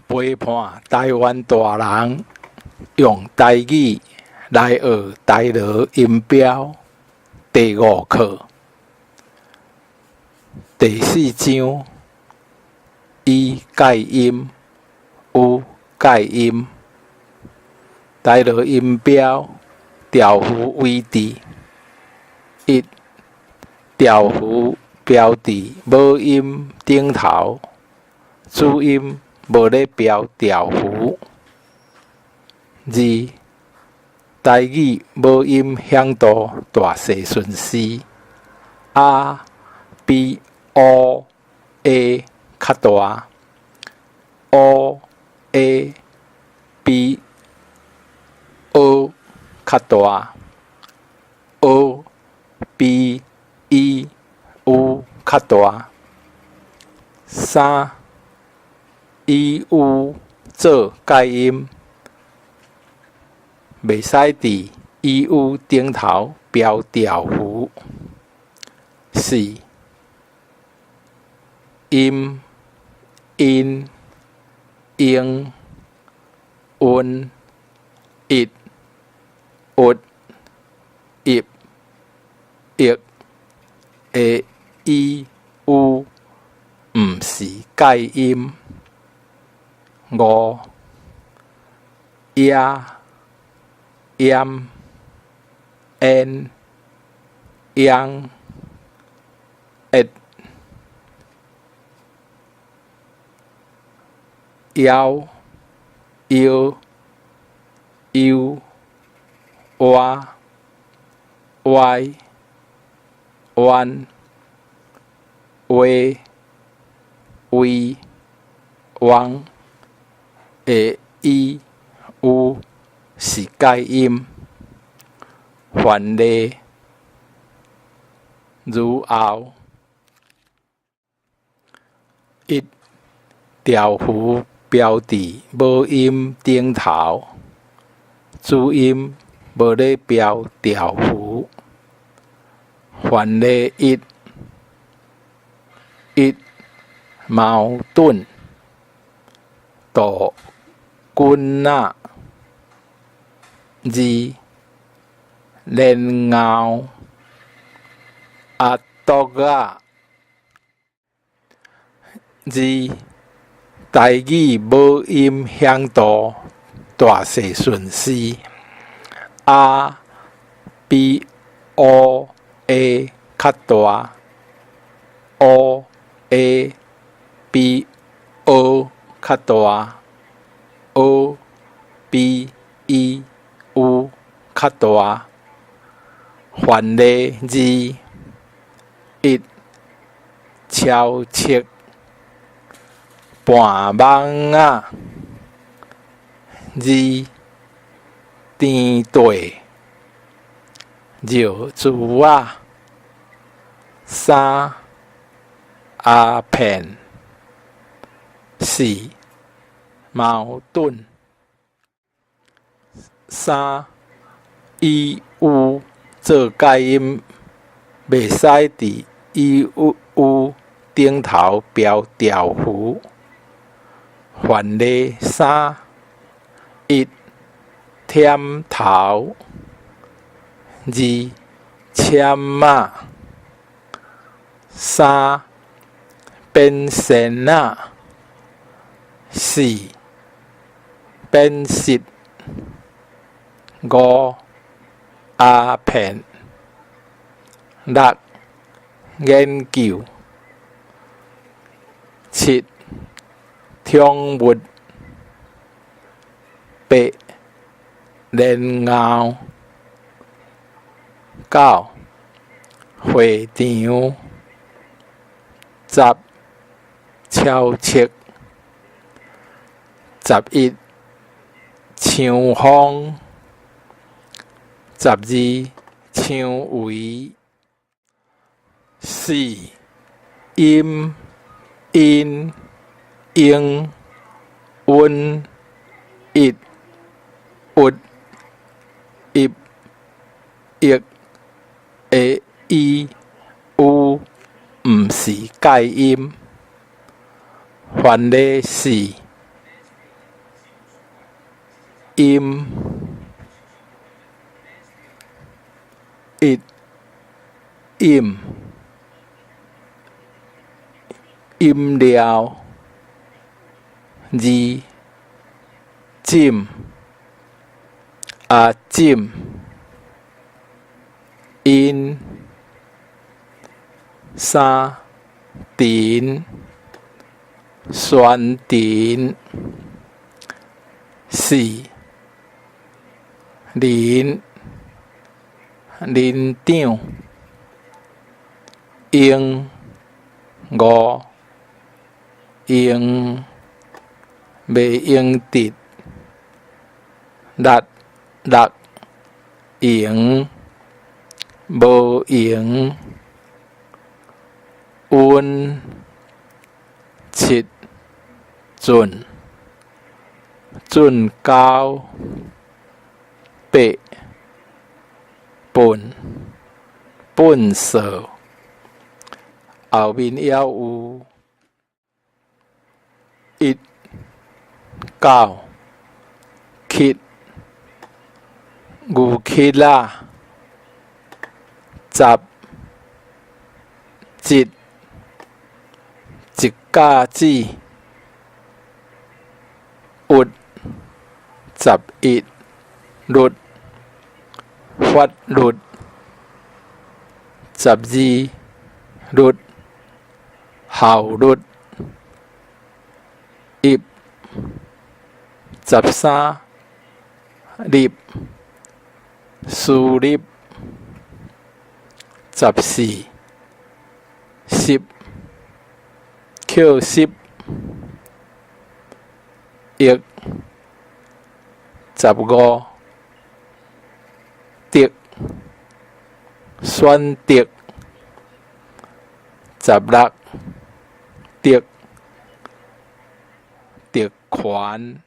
陪伴臺灣大人用台語來學台羅音標第五課第四章伊蓋音烏蓋音台羅音標調符位置一調符標佇母音頂頭，子音無咧標調符。二台語母音響度大細順序，啊比烏A 較大，烏A 比喔較大，喔比伊烏較大。三伊烏做蓋音，袂使佇伊烏頂頭標調符。四音𪜶𪜶𪜶一鬱邑役的伊烏毋是蓋音。五也閹煙秧厄枵藥憂倚歪彎畫威汪的伊烏是蓋音。範例如後：一調符標佇母音頂頭，子音無咧標調符。範例一：一矛盾，杜滾仔。二蓮藕，阿篤仔。二台語母音響度大細順序，啊比烏A 較大，烏A 比喔較大，喔比伊烏較大。範例二：一超速，盤蠓仔。二甜綴，尿珠仔。三鴉片。四矛盾。三伊烏做蓋音，袂使佇伊烏頂頭標調符。範例三：一忝頭，二簽仔，三變仙仔，四變色，五鴉片，六研究，七寵物，八蓮藕，九會場，十超速，11傷風，12薔薇。四音𪜶𪜶𪜶一鬱邑役的伊烏毋是蓋音。範例四：音，一，飲，飲料，二，枕，阿枕，𪜶，三，陳，宣陳，四，林，林長，用，五，用，袂用得，六，六，閒，無閒，溫，七，準，準溝，八，糞，糞掃，後面猶有一、九、乞，牛乞仔，十、一，一甲子，鬱，11，律，法律，12，律，效率，一，13，立，私立，14，濕，抾濕，億，15，得，選擇，16，特，特權。